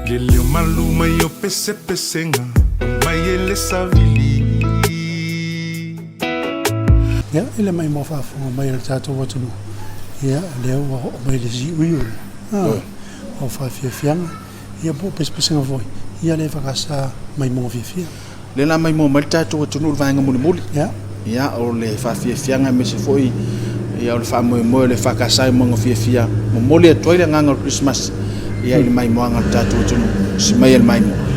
Lele o malu mai o pesepesega mai e le savili. Ia, i le maimoa faafofoga mai a le tatou atunuu, ia, lea ua oo mai le siuiu o faafiafiaga, ia po o pesepesega foi, ia le EFKS maimoa fiafia. Lea la maimoa mai le tatou atunuu i le vaega mulimuli. Ia. Ia, o le faafiafiaga aemaise foi ia o le faamoemoe o le EFKS i moega fiafia. Momoli atu ai le agaga o le Kerisimasi ia i le maimoaga a le tatou atunuu. Si mai e le maimoa.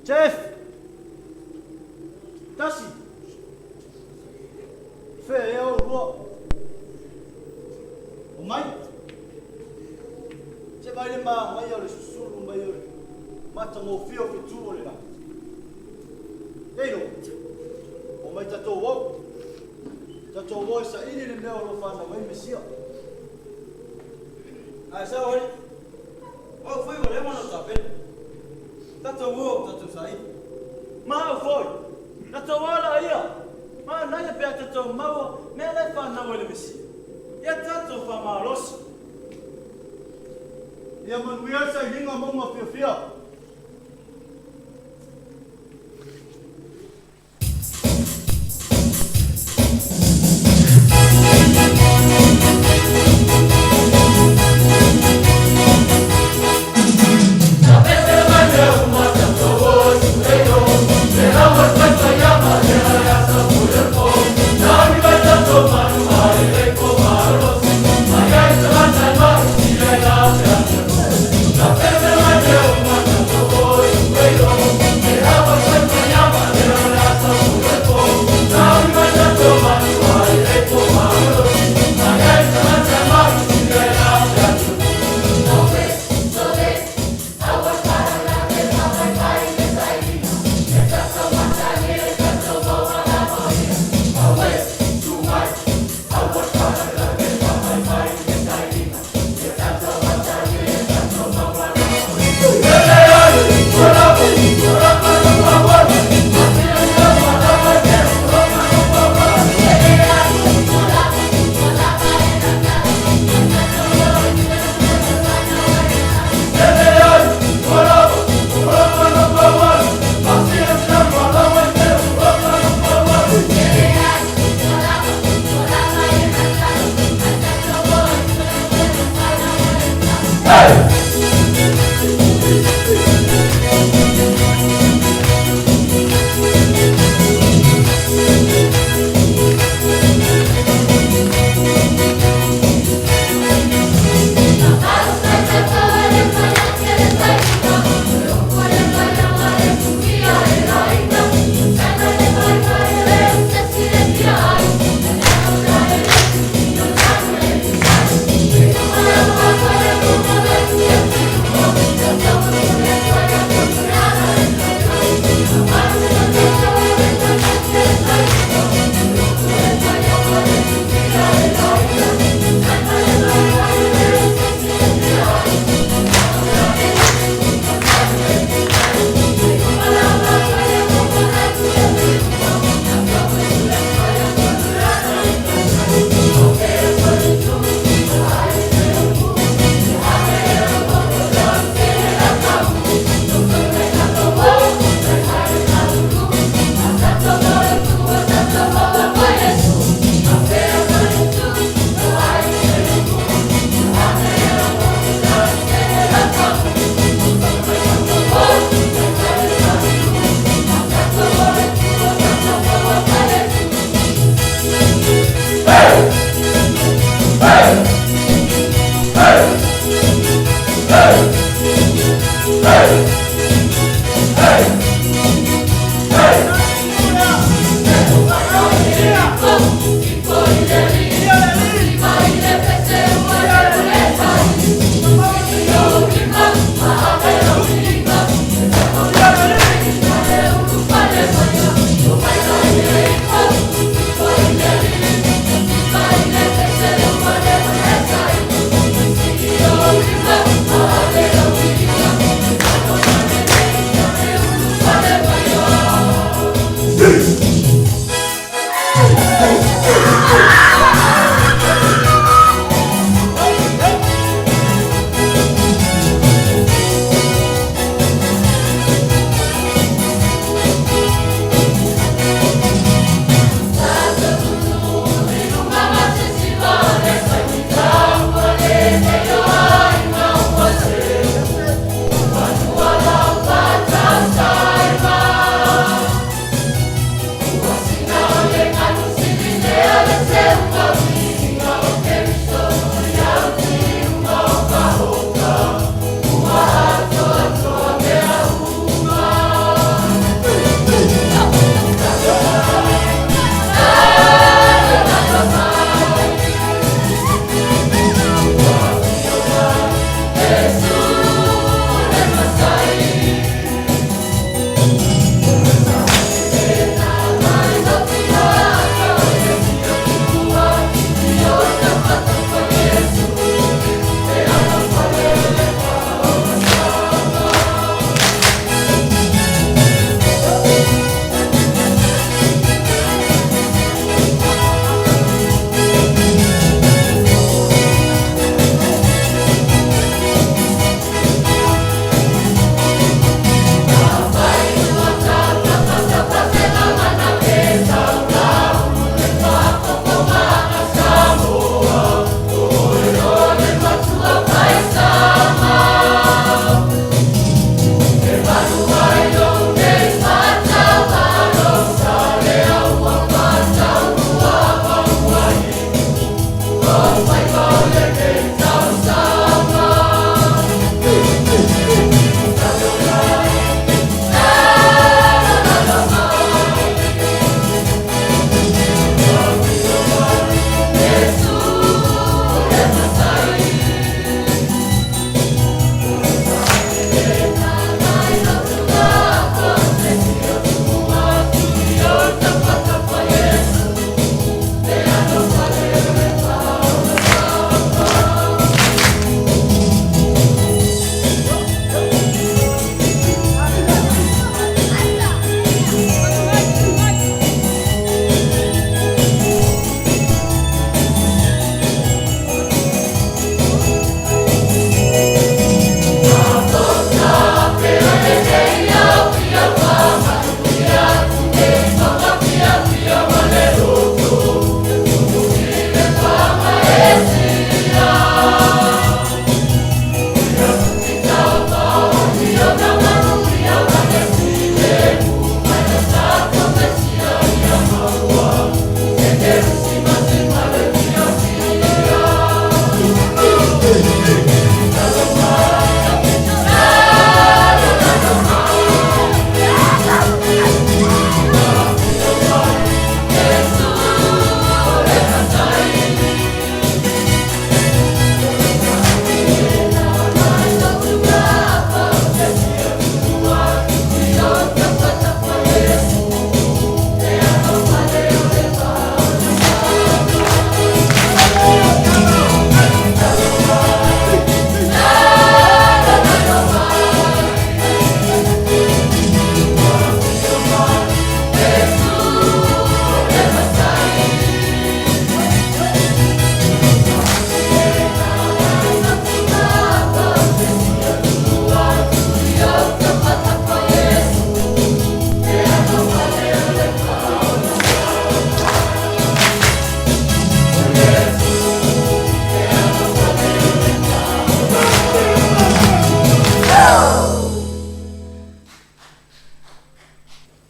Jeff! Tasi! Fea ea oulua? Omai! Se vaai le manaia o le susulu mai o le matagofie o fetu o le lagi. Ei lo! Omai tatou o! Tatou o e saili le mea o lo o fanau ai Mesia. Ae sao alii, o au foi ua leva ona ou tapena. Tatou o, tatou saili. Ma au foi, tatou ala ia, manaia pe a tatou maua mea la e fanau ai le Mesia. Ia tatou faamalosi. Ia manuia le sailiga mauga fiafia.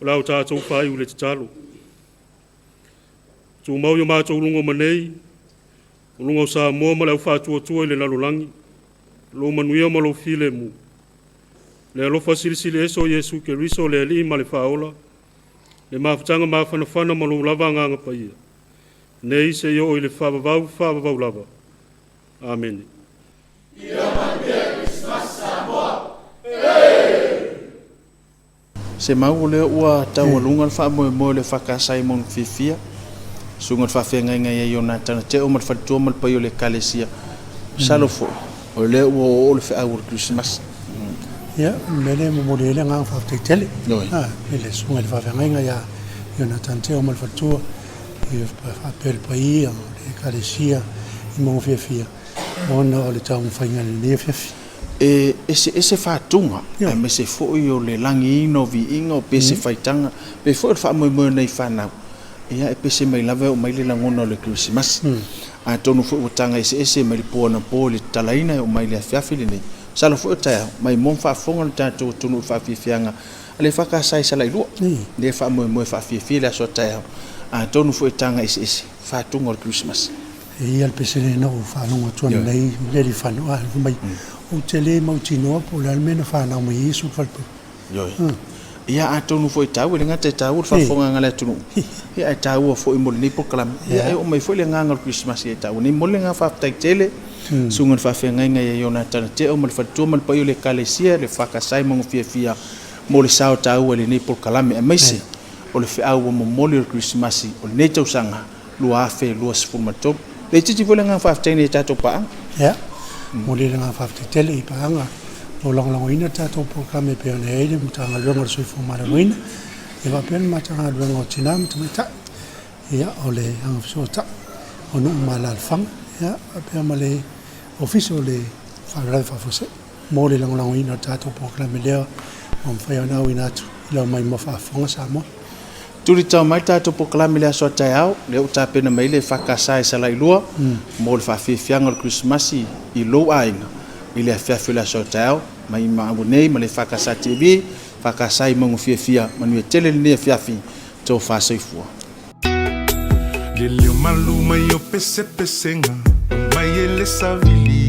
O le a o tatou faaiu i le tatalo. Tumau i o matou luga ma nei, o luga o Samoa ma le au faatuatua i le lalolagi, lou manuia ma lou filemu. Le alofa silisili ese o Iesu Keriso le Alii ma le Faaola, le mafutaga mafanafana ma lou lava Agaga Paia, nei seia oo i le faavavau faavavau lava. Amene. Se mau o lea ua taualuga le faamoemoe o le EFKS i Maugafiafia, susuga i le faafeagaiga ia Ionatana Teo ma le faletua ma le paia o le Ekalesia. Masalo foi, o lea ua oooo le feau o le Kerisimasi. Ia, o le mea lea e momoli ai le agaga faafetai tele i le susuga i le faafeagaiga ia Ionatana Teo ma le faletua, faapea le paia o le Ekalesia i Maugafiafia ona o le taumafaiga i lenei afiafi. E eseese fatuga, aemaise foi o le lagiina o viiga, o pese faitaga, pei foi o le faamoemoe o nai fanau, ia e pese mai lava e oo mai le lagona o le Kerisimasi. Atonu foi ua taga eseese mai le po anapo i le tatalaina e oo mai i le afiafi lenei. Masalo foi o taeao, maimoa ma faafofoga lo tatou atunuu i le faafiafiaga a le EFKS i Salailua, lea e faamoemoe e faafiafia i le aso a taeao. Atonu foi e taga eseese fatuga o le Kerisimasi. E i ai le pese lea na ou faalogo atu ananei i le alifano, a fai mai, Ou te le mautinoa po o le a le mea na fanau mai ai Iesu i le falepuipui. Ioe. Ia atonu foi e taua, e le gata e taua le faafofogaaga a le atunuu, ia ae taua foi mo lenei polokalame. Ia e oo mai foi le agaga o le Kerisimasi ia e taua nei. Momoli le agaga faafetai tele, susuga i le faafeagaiga ia Ionatana Teo ma le faletua ma le paia o le Ekalesia, le EFKS i Maugafiafia mo le sao taua i lenei polokalame, aemaise o le feau ua momoli o le Kerisimasi o lenei tausaga 2023. Leititi foi le agaga faafetai nei tatou paaga. Ia, momoli le agaga faafetai tele i paaga o lagolagoina le tatou polokalame e pei ona i ai le Matagaluega o le Soifua Maloloina, ia faapea le Matagaluega o Tina ma Tamaitai, ia o le Agafesootai o Nuu ma Alaalafaga, ia faapea ma le Ofisa o le Faalavelave Faafuasei mo le lagolagoina o le tatou polokalame lea ua mafai ona auina atu i lau maimoa faafofoga Samoa. Tulitao mai le tatou polokalame i le aso a taeao, lea ua tapena mai le EFKS i Salailua mo le faafiafiaga o le Kerisimasi i lou aiga i le afiafi o le aso a taeao. Mai maua nei ma le EFKS TV, EFKS i mauga fiafia, manuia tele lenei afiafi, tofa soifua. Leleo malu mai o pesepesega, omai e le savili.